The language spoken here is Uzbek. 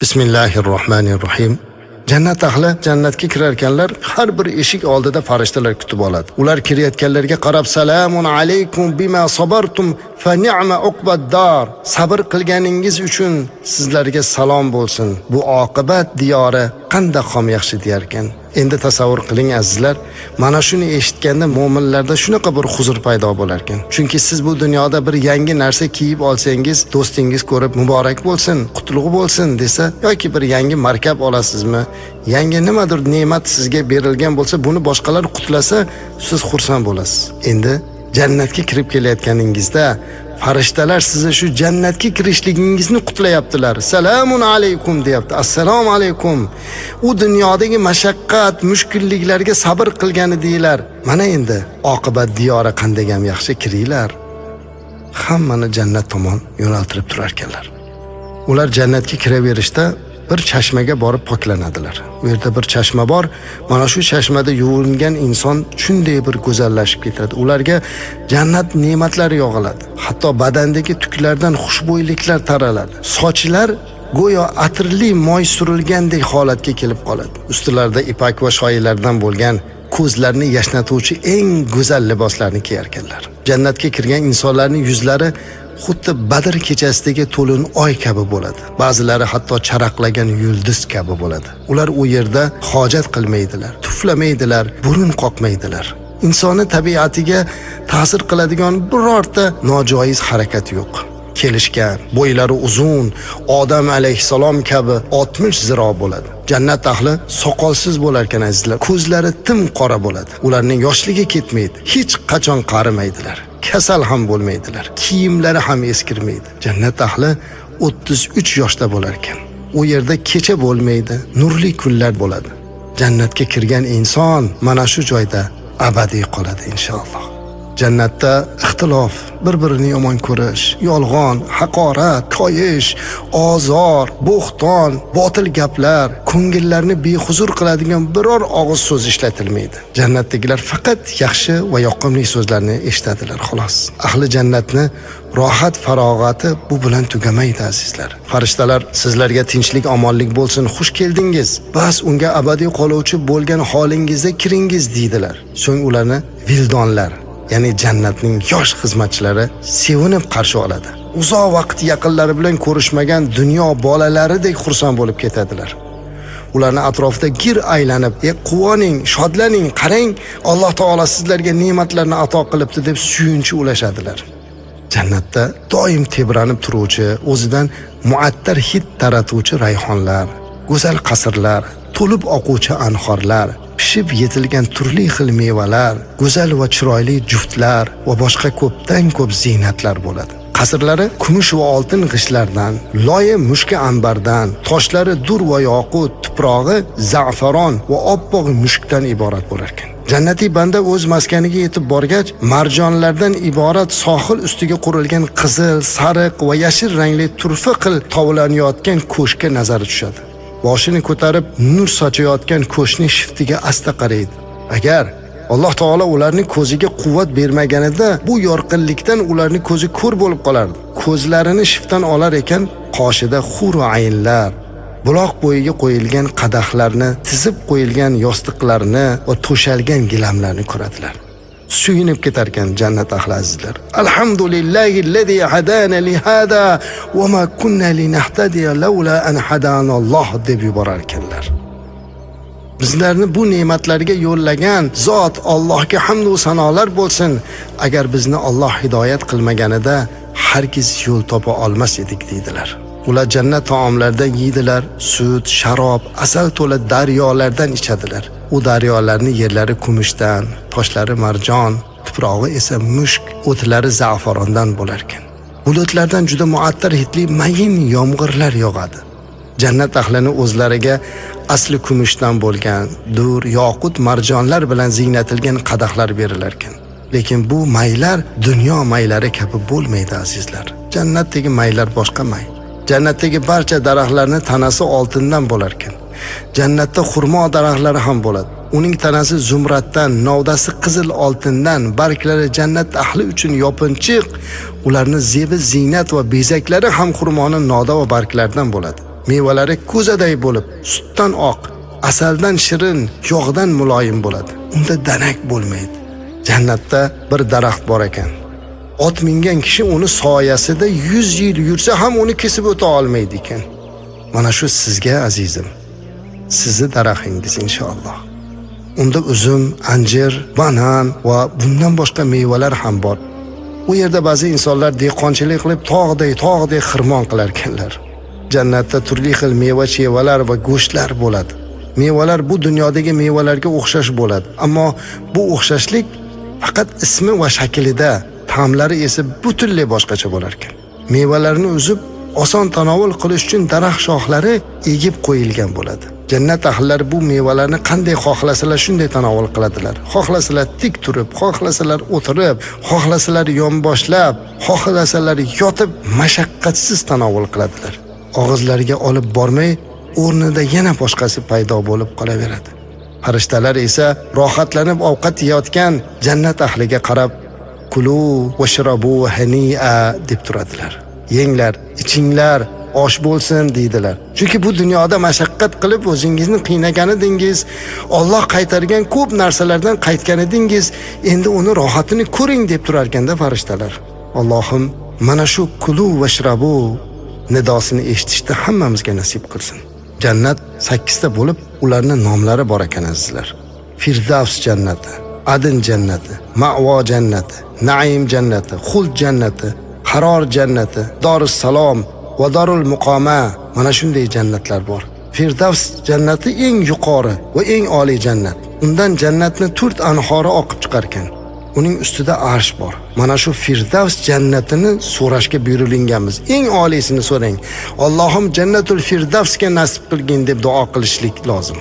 Bismillahirrohmanirrohim. Jannat ahli jannatga kirarkanlar, har bir eshik oldida farishtalar kutib oladi. Ular kirayotganlarga qarab: "Salamun alaykum bima sabartum fa ni'ma uqbad dar." Sabr qilganingiz uchun sizlarga salom bo'lsin. Bu oqibat diyori qanday ham yaxshi deyarkan. Endi tasavvur qiling, azizlar, mana shuni eshitganda mo'minlarda shunaqa bir huzur paydo bo'lar ekan. Chunki siz bu dunyoda bir yangi narsa kiyib olsangiz, do'stingiz ko'rib "Muborak bo'lsin, qutlug' bo'lsin" desa yoki bir yangi markab olasizmi, yangi nimadir ne'mat sizga berilgan bo'lsa, buni boshqalar qutlasa, siz xursand bo'lasiz. Endi jannatga kirib kelayotganingizda farishtalar sizni shu jannatga kirishligingizni qutlayaptilar. "Salamun alaykum" deyapti. Assalomu alaykum. U dunyodagi mashaqqat, mushkulliklarga sabr qilgan edinglar. Mana endi oqibat diyori qanday ham yaxshi, kiringlar. Hammani jannat tomon yo'naltirib turar ekanlar. Ular jannatga kiraverishda bir chashmaga borib poklanadilar. U yerda bir chashma bor. Mana shu chashmada yuvingan inson shunday bir go'zallashib ketadi. Ularga jannat ne'matlari yog'iladi. Hatto badandagi tuklardan xushbo'yliklar taraladi. Sochlar go'yo atirli moy surilgandek holatga kelib qoladi. Ustilarida ipak va shoyilardan bo'lgan, ko'zlarni yashnatuvchi eng go'zal liboslarni kiyarkanlar. Jannatga kirgan insonlarning yuzlari xuddi Badr kechasidagi to'lin oy kabi bo'ladi. Ba'zilari hatto charaqlagan yulduz kabi bo'ladi. Ular u yerda hojat qilmaydilar, tuflamaydilar, burun qoqmaydilar. Insonni tabiatiga ta'sir qiladigan birorta nojoiz harakat yo'q. Kelishgan, bo'ylari uzun, Odam alayhissalom kabi 60 ziro bo'ladi. Jannat ahli soqolsiz bo'lar ekan, azizlar. Ko'zlari tim qora bo'ladi. Ularning yoshligi ketmaydi. Hech qachon qarimaydilar. Kasal ham bo'lmaydilar. Kiyimlari ham eskirmaydi. Jannat ahli 33 yoshda bo'lar ekan. U yerda kecha bo'lmaydi, nurli kunlar bo'ladi. Jannatga kirgan inson mana shu joyda abadiy qoladi, inshaalloh. Jannatda ixtilof, bir-birini yomon ko'rish, yolg'on, haqorat, koyish, ozor, bo'xton, botil gaplar, ko'ngillarni behuzur qiladigan biror og'iz so'z ishlatilmaydi. Jannatdagilar faqat yaxshi va yoqimli so'zlarni eshitadilar, xolos. Ahli jannatni rohat farog'ati bu bilan tugamaydi, azizlar. Farishtalar: "Sizlarga tinchlik, omonlik bo'lsin, xush keldingiz. Bas unga abadiy qoluvchi bo'lgan holingizda kiringiz" deydilar. So'ng ularni vildonlar, ya'ni jannatning yosh xizmatchilari sevinib qarshi oladi. Uzoq vaqt yaqinlari bilan ko'rishmagan dunyo bolalaridek xursand bo'lib ketadilar. Ularni atrofida gir aylanib, "E, quvoning, shodlaning, qarang, Alloh taolo sizlarga ne'matlarni ato qilibdi" deb suyunchi ulashadilar. Jannatda doim tebranib turuvchi, o'zidan muattar hid taratuvchi rayhonlar, go'zal qasrlar, to'lib oquvchi anhorlar, pishib yetilgan turli xil mevalar, go'zal va chiroyli juftlar va boshqa ko'pdan ko'p ziynatlar bo'ladi. Qasrlari kumush va oltin g'ishtlardan, loyi mushka anbardan, toshlari dur va yoqut, tuprog'i za'faron va oppoq mushkdan iborat bo'lar ekan. Jannatiy banda o'z maskaniga yetib borgach, marjonlardan iborat sohil ustiga qurilgan qizil, sariq va yashil rangli turfa qil tovlanayotgan ko'shkka nazari tushadi. Boshini ko'tarib, nur sochayotgan ko'shning shiftiga asta qaraydi. Agar Alloh taolo ularning ko'ziga quvvat bermaganida, bu yorqinlikdan ularning ko'zi ko'r bo'lib qolardi. Ko'zlarini shiftdan olar ekan, qoshida huru aynlar, buloq bo'yiga qo'yilgan qadahlarni, tizib qo'yilgan yostiqlarni va to'shalgan gilamlarni ko'radilar. Suyunib ketarkan jannat ahli, azizlar. "Alhamdulillahillazi hadana li hada va ma kunna linahtadiya laula an hadana Alloh" deb yuborar ekanlar. Bizlarni bu ne'matlarga yo'llagan zot Allohga hamd va sanolar bo'lsin. Agar bizni Alloh hidoyat qilmaganida, hargiz yo'l topa olmas edik deydilar. Ular jannat taomlaridan yeydilar, sut, sharob, asal to'la daryolardan ichadilar. U daryolarning yerlari kumushdan, toshlari marjon, tuprog'i esa mushk, o'tlari za'farondan bo'lar ekan. Bulutlardan juda muattar hidli mayin yomg'irlar yog'adi. Jannat ahlini o'zlariga asli kumushdan bo'lgan dur, yoqut, marjonlar bilan ziynatilgan qadahlar berilar ekan. Lekin bu maylar dunyo maylari kabi bo'lmaydi, azizlar. Jannatdagi maylar boshqa may. Jannatdagi barcha daraxtlarning tanasi oltindan bo'lar ekan. Jannatda xurmo daraxtlari ham bo'ladi. Uning tanasi zumraddan, novdasi qizil oltindan, barglari jannat ahli uchun yopinchiq, ularni zebi ziynat va bezaklari ham xurmoni novda va barglaridan bo'ladi. Mevalari ko'zaday bo'lib, sutdan oq, asaldan shirin, yog'dan muloyim bo'ladi. Unda danak bo'lmaydi. Jannatda bir daraxt bor ekan. Ot mingan kishi uni soyasida 100 yil yursa ham uni kesib o'ta olmaydi ekan. Mana shu sizga azizim, sizni daraxtingiz inshaalloh. Unda uzum, anjir, banan va bundan boshqa mevalar ham bor. U yerda ba'zi insonlar dehqonchilik qilib tog'day xirmon qilar ekanlar. Jannatda turli xil meva-chevalar va go'shtlar bo'ladi. Mevalar bu dunyodagi mevalarga o'xshash bo'ladi, ammo bu o'xshashlik faqat ismi va shaklida, ta'mlari esa butunlay boshqacha bo'lar ekan. Mevalarni uzib oson tanovul qilish uchun daraxt shoxlari egib qo'yilgan bo'ladi. Jannat ahllari bu mevalarni qanday xohlasalar shunday tanovul qiladilar. Xohlasalar tik turib, xohlasalar o'tirib, xohlasalar yonboshlab, xohlasalar yotib mashaqqatsiz tanovul qiladilar. Og'izlariga olib bormay, o'rnida yana boshqasi paydo bo'lib qolaveradi. Farishtalar esa rohatlanib ovqat yeyotgan jannat ahliga qarab kulu vashrabu hani'a deb turadilar. Yenglar, ichinglar, osh bo'lsin deydilar. Chunki bu dunyoda mashaqqat qilib o'zingizni qiynagan edingiz, Alloh qaytargan ko'p narsalardan qaytgan edingiz, endi uni rohatini ko'ring deb turar ekanda farishtalar. Allohim mana shu kulu vashrabu nidosini eshitishda hammamizga nasib qilsin. Jannat 8 ta bo'lib, ularning nomlari bor ekan azizlar. Firdavs jannati, Adn jannati, Ma'vo jannati, Naim jannati, Xuld jannati, Qaror jannati, Dorus Salom va Dorul Muqoma, mana shunday jannatlar bor. Firdavs jannati eng yuqori va eng oliy jannat. Undan jannatni 4 anhori oqib chiqar ekan. Uning ustida arsh bor. Mana shu Firdavs jannatini so'rashga buyurilganmiz. Eng oliysini so'rang. Allohim jannatul Firdavsga nasib qilgin deb duo qilishlik lozim.